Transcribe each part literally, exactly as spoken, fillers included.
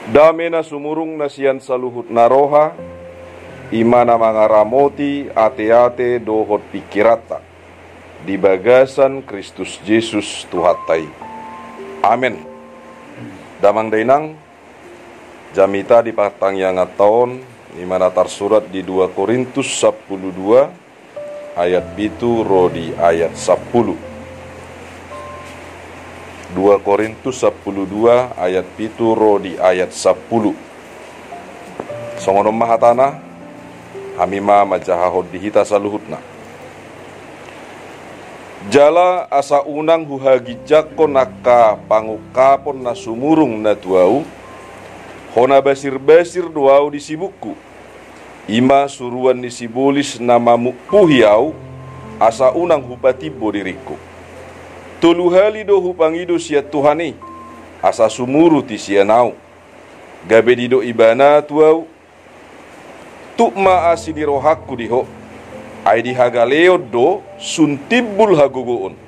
Dame na sumurung na sian saluhut na roha, i ma na mangaramoti ateate dohot pingkiranta di bagasan Kristus Jesus Tuhanta i. Amen. Damang dainang, jamita di partangianganta on, i ma na tarsurat di dua Korintus sampulu dua ayat pitu ro di ayat sampulu. Dua Korintus sampulu dua ayat pitu ro di ayat sampulu. Songon on ma hatana, hami ma manjahahon di hita saluhutna. Jala asa unang huhaginjangkon angka pangungkapon na sumurung na tu ahu, hona basirbasir do ahu di sibukku. I ma suruan ni sibolis na mamukpuhi ahu, asa unang hupatimbo diringku. Tolu hali do hupangido sian Tuhan i, asa sumurut i sian ahu. Gabe didok ibana tu ahu: Tuk ma asi ni rohangku di ho, ai di hagaleon do sun timbul hagogoon.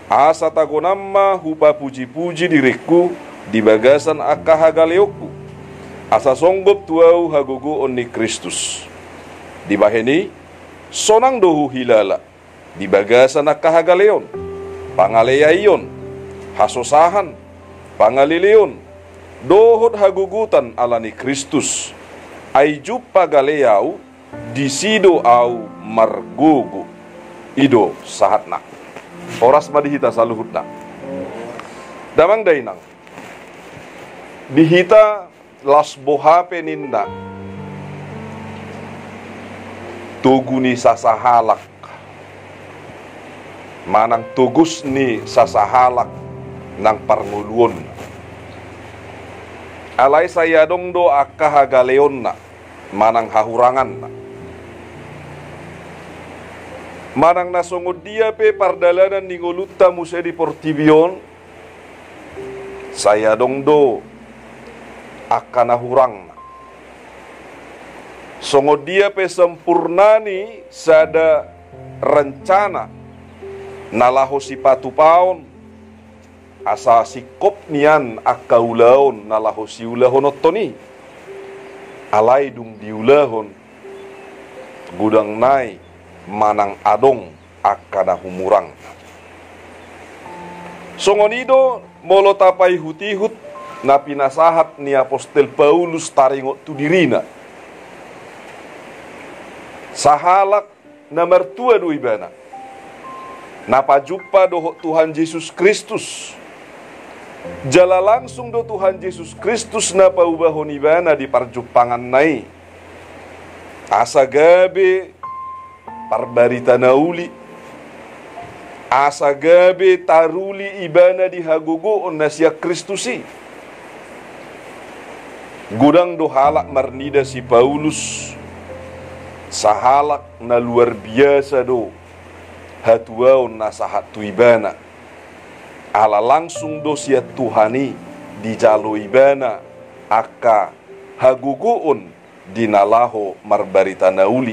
Asa tagonan ma hupapujipuji diringku di bagasan angka hagaleonku, asa songgop tu ahu hagogoon ni Kristus. Dibahen i, sonang do huhilala di bagasan angka hagaleon, pangaleaion, hasosahan, pangaleleon, dohot hagogotan ala ni Kristus. Ai jumpa gale ahu, disi do ahu margogo. I do sahatna. Horas ma di hita saluhutna. Damang dainang, di hita laos boha pe ninna togu ni sasahalak manang togus ni sasahalak nang parngoluonna. Alai sai adong do angka hagaleonna manang hahuranganna. Manang na songon dia pe pardalanan ni ngolunta muse di portibi on, sai adong do angka na hurangna. Songon dia pe sempurna ni sada rencana na laho sipatupaon, asa singkop nian angka ulaon na laho siulahononton i. Alai dung diulahon, godang nai manang adong angka na humurang. Songon i do molo tapaihutihut na pinasahat ni apostel Paulus taringot tu dirina. Sahalak na martua do ibana, na pajumpa dohot Tuhan Jesus Kristus. Jala langsung do Tuhan Jesus Kristus na paubahon ibana di parjumpanganna i, asa gabe parbarita na uli, asa gabe taruli ibana di hagogoon na sian Kristus i. Godang do halak marnida si Paulus sahalak na luar biasa do hatuaon na sahat tu ibana. Ala langsung do sian Tuhan i dijalo ibana angka hagogoon di na laho marbarita na uli,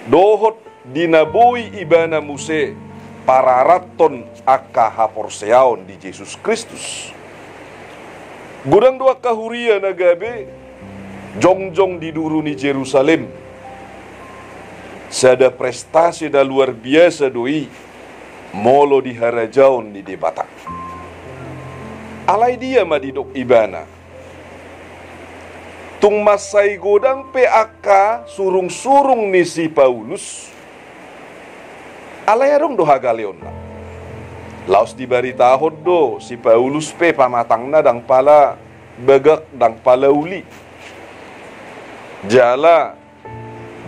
dohot di na boi ibana muse pararathon angka haporseaon di Jesus Kristus. Godang do angka huria na gabe jongjong di duru ni Jerusalem. Sada prestasi na luar biasa do i molo di harajaon ni Debata. Alai dia ma didok ibana? Tung mansai godang pe angka surungsurung ni si Paulus, alai adong do hagaleonna. Laos dibaritahon do si Paulus pe pamatangna ndang pala bagak, ndang pala uli. Jala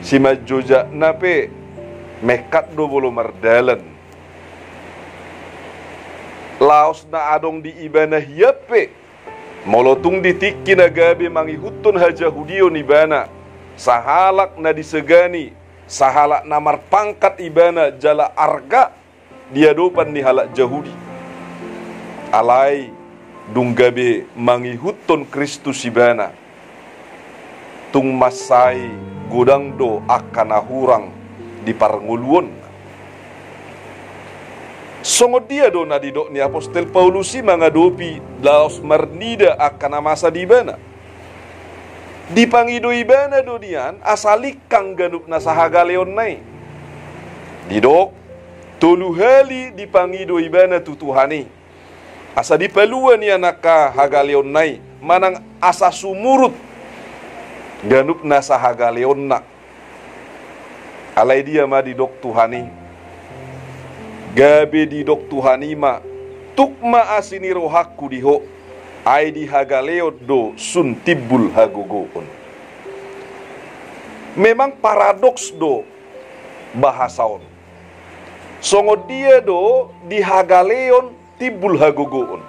simanjojakna pe mengkat do molo mardalan. Laos na adong di ibana hian pe, molo tung di tingki na gabe mangihuthon hajahudion ibana, sahalak na disegani, sahalak na marpangkat ibana jala arga di adopan ni halak Jahudi. Alai dung gabe mangihuthon Kristus ibana, Tung mansai godang do angka na hurang di parngoluonna. Songon dia do na didok ni apostel Paulus i mangadopi laos marnida angka na masa di ibana? Dipangido ibana do nian asa lingkang ganup nasa hagaleonna i. Didok, tolu hali dipangido ibana tu Tuhan i asa dipalua nian angka hagaleonna i, manang asa sumurut ganup nasa hagaleonna. Alai dia ma didok Tuhan i? Gabe didok Tuhan i ma, tuk ma asi ni rohangku di ho, ai di hagaleon do sun timbul hagogoon. Memang paradoks do bahasa on. Songon dia do di hagaleon timbul hagogoon?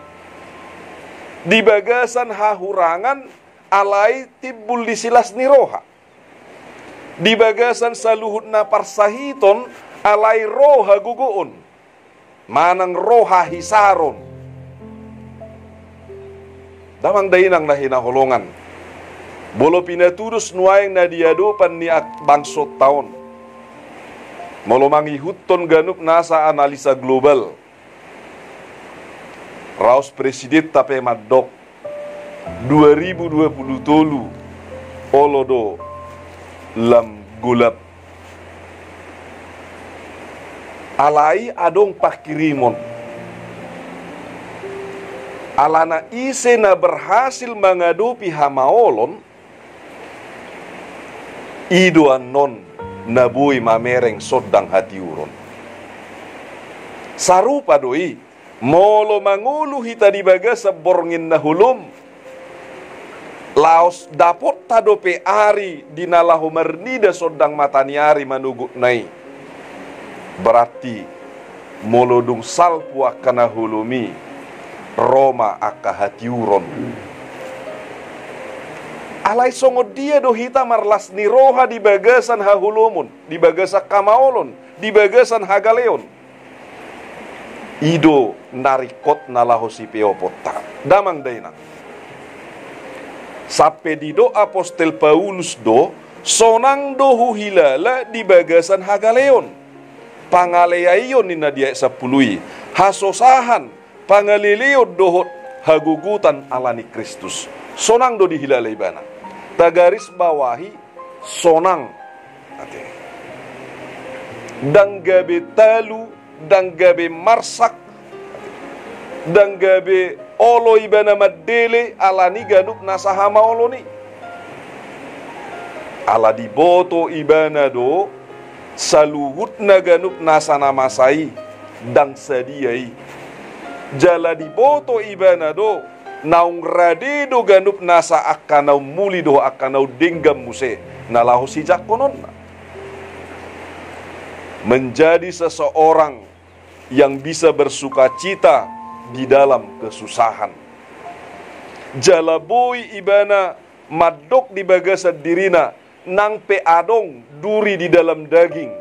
Di bagasan hahurangan alai timbul disi las ni roha. Di bagasan saluhut na parsahiton alai ro hagogoon manang ro hahisaron. Damang dainang na hinaholongan, molo pinatudos nuaeng na di adopan ni ak-, bangsonta on, molo mangihuthon ganup nasa analisa global, raos presidenta pe mandok, dua ribu dua puluh tolu olo do lam golap. Alai adong pangkirimon. Alana ise na berhasil mangadopi hamaolon, i do annon na boi mamereng sondang hatiuron. Sarupa do i, molo mangolu hita di bagasan borngin na holom, laos dapotta dope ari di na laho marnida sondang mataniari manogotna i. Berarti molo dung salpu angka na holom i, ro ma angka hatiuron. Alai songon dia do hita marlas ni roha di bagasan haholomon, di bagasan hamaolon, di bagasan hagaleon? I do na ringkot na laho sipeoponta. Damang dainang, sampe didok apostel Paulus do, sonang do huhilala di bagasan hagaleon. Pangaleaion ninna di ayat sampulu i, hasosahan, pangaleleon dohot hagogotan ala ni Kristus. Sonang do dihilala ibana. Tagaris bawahi, sonang. Ate. Ndang gabe talu, ndang gabe marsak, ndang gabe olo ibana mandele ala ni ganup nasa hamaolon i. Ala diboto ibana do saluhutna ganup nasa na masa i ndang sadia i. Jala diboto ibana do naung rade do ganup nasa angka naung muli dohot angka naung denggan muse na laho sijangkononna. Menjadi seseorang yang bisa bersukacita di dalam kesusahan. Jala boi ibana mandok di bagasan dirina, nang pe adong duri di dalam daging.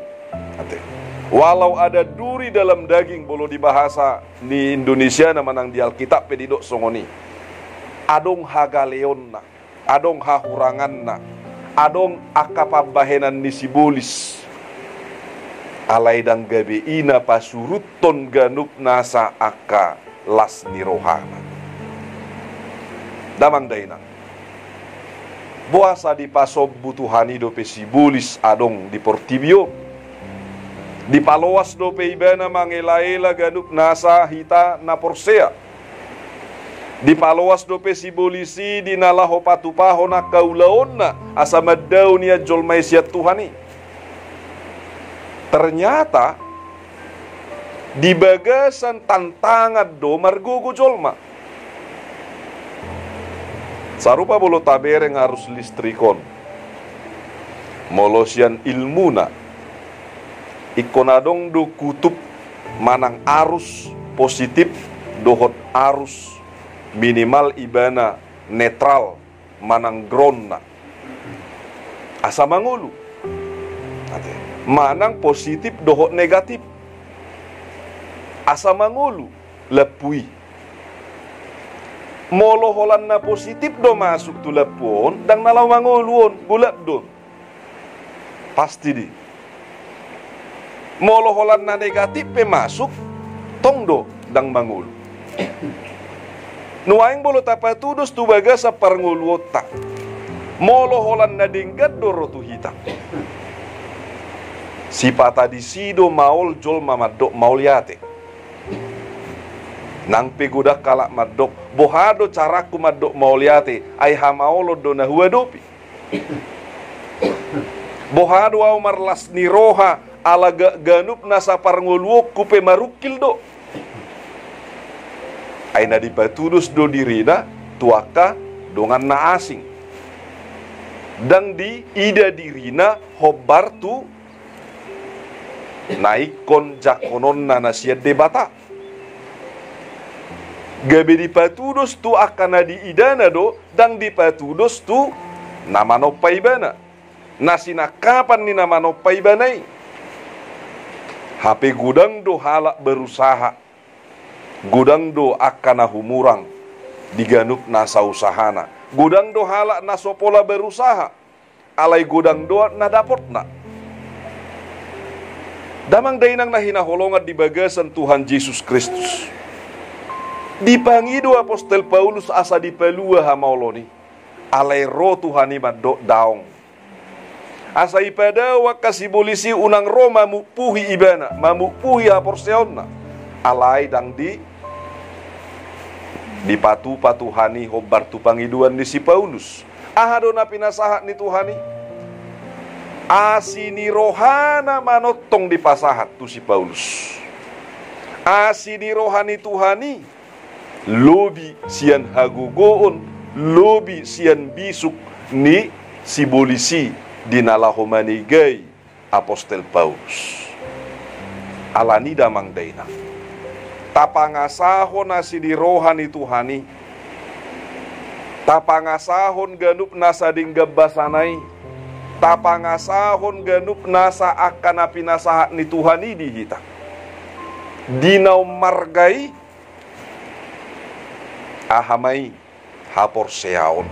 Ate. Walau ada duri dalam daging, molo di bahasa ni Indonesiana manang di Alkitab pe didok songon i. Adong hagaleonna, adong hahuranganna, adong angka pambahenan ni sibolis. Alai ndang gabe i na pasuruthon ganup nasa angka las ni rohana. Damang dainang, boasa dipasombu Tuhan i dope sibolis adong di portibi on? Dipaloas dope ibana mangelaela ganup nasa hita na porsea? Dipaloas dope sibolis i di na laho patupahon angka ulaonna asa mandao nian jolma i sian Tuhan i? Ternyata di bagasan tantangan do margogo jolma. Sarupa molo tabereng arus listrik on. Molo sian ilmuna, ingkon adong do kutub manang arus positif dohot arus minimal ibana netral manang groundna. Asa mangolu. Ate. Manang positif dohot negatif. Asa mangolu lampu i. Molo holan na positif do masuk tu lampu on, ndang na laho mangolu on, golap do. Pasti di. Molo holan na negatif pe masuk, tong do ndang mangolu. Nuaeng molo tapatudos tu bagasan parngoluonta, molo holan na denggan do ro tu hita, sipata disi do maol jolma mandok mauliate. Nang pe godang halak mandok, boha do carangku mandok mauliate, ai hamaolon do na huadopi. Boha do ahu marlas ni roha, ala ga-, ganup nasa parngoluonku pe marungkil do. Ai na dipatudos do dirina tu angka dongan na asing. Ndang diida dirina hombar tu na ingkon jangkononna na sian Debata. Gabe dipatudos tu angka na diidana do, ndang dipatudos tu na manompa ibana, na sinangkapan ni na manompa ibana i. Hape godang do halak berusaha, godang do angka na humurang di ganup nasa usahana, godang do halak na so pola berusaha, alai godang do na dapotna. Damang dainang na hinaholongan di bagasan Tuhan Jesus Kristus, dipangido apostel Paulus asa dipalua hamaolon i, alai ro Tuhan i mandok daong. Asa ipadao angka sibolis i unang ro mamukpuhi ibana, mamukpuhi haporseaonna. Alai ndang di, dipatupa Tuhan i hombar tu pangidoan ni si Paulus. Aha do na pinasahat ni Tuhan i? Asi ni rohana manongtong dipasahat tu si Paulus. Asi ni roha ni Tuhan i lobi sian hagogoon, lobi sian bisuk ni sibolis i di na laho manegai apostel Paulus. Alani damang dainang, tapangasahon asi ni roha ni Tuhan i, tapangasahon ganup nasa denggan basana i, tapangasahon ganup nasa angka na pinasahat ni Tuhan i di hita. Di na ummarga i, aha ma i? Haporseaon,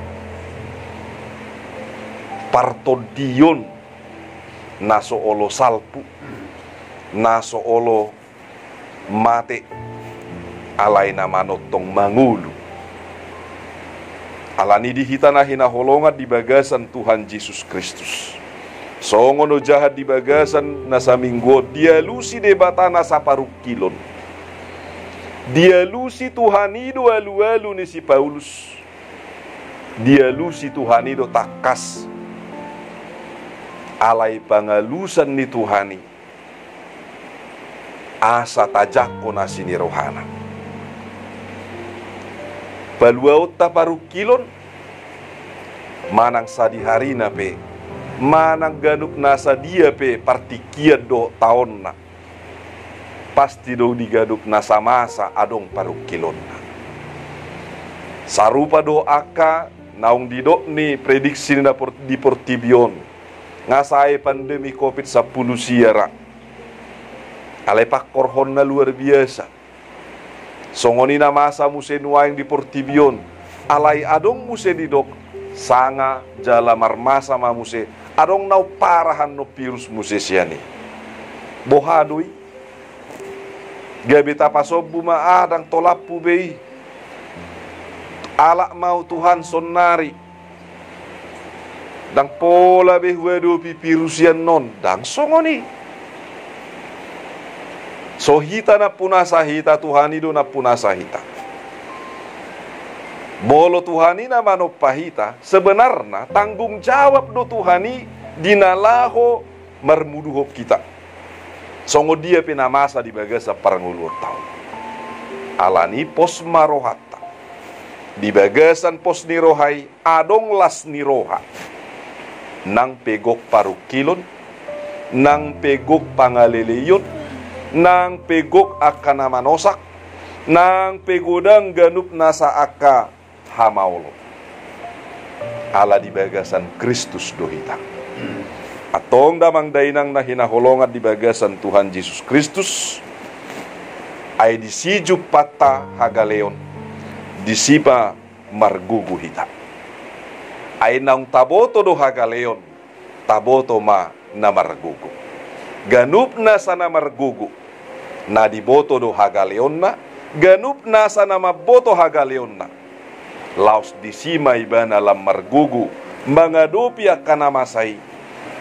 partondion, na so olo salpu, na so olo mate, alai na manongtong mangolu. Alani di hita na hinaholongan di bagasan Tuhan Jesus Kristus, songon ojahan di bagasan na saminggu on, dialusi Debata nasa parungkilon. Dialusi Tuhan i do alualu ni si Paulus. Dialusi Tuhan i do tangkas. Alai pangalusan ni Tuhan i asa tajangkon asi ni rohana. Paluaonta parungkilon, manang sadihari na pe, manang ganup na sadia pe partingkian dohot taonna, pasti do di ganup nasa masa adong parungkilonna. Sarupa do angka naung didok ni prediksi na por-, di portibi on, nga sae pandemi covid sampulu sia ra. Alai pangkorhonna luar biasa. Songon i na masa muse nuaeng di portibi on. Alai adong muse didok, sanga jala marmasa ma muse, adong na umpara annon virus muse sian i. Boha do i? Gabe tapasombu ma, ah, ndang tolampu be i. Alap ma au Tuhan saonnari. Ndang pola be huadopi virus i annon, ndang songon i. So hita nampunasa hita, Tuhan i do nampunasa hita. Molo Tuhan i na manompa hita, sebenarna tanggung jawab do Tuhan i di na laho marmuduhon hita. Songon dia pe na masa di bagasan parngoluonta on. Alani pos ma rohanta. Di bagasan pos ni roha i adong las ni roha. Nang pe gok parungkilon, nang pe gok pangaleleion, nang pe gok angka na manosak, nang pe godang ganup nasa angka hamaolon. Ala di bagasan Kristus do hita. Antong damang dainang na hinaholongan di bagasan Tuhan Jesus Kristus, ai disi jumpangta hagaleon, disi ma margogo hita. Ai naung taboto do hagaleon, taboto ma na margogo. Ganup nasa na margogo, na diboto do hagaleonna, ganup nasa na mamboto hagaleonna. Laos disi ma ibana lam margogo mangadopi angka na masa i.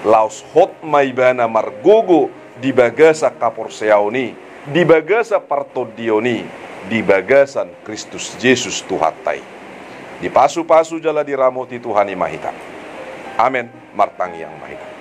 Laos hot ma ibana margogo di bagasan haporseaon i, di bagasan partondion i, di bagasan Kristus Jesus Tuhanta i. Dipasupasu jala diramoti Tuhan i ma hita. Amen. Martangiang ma hita.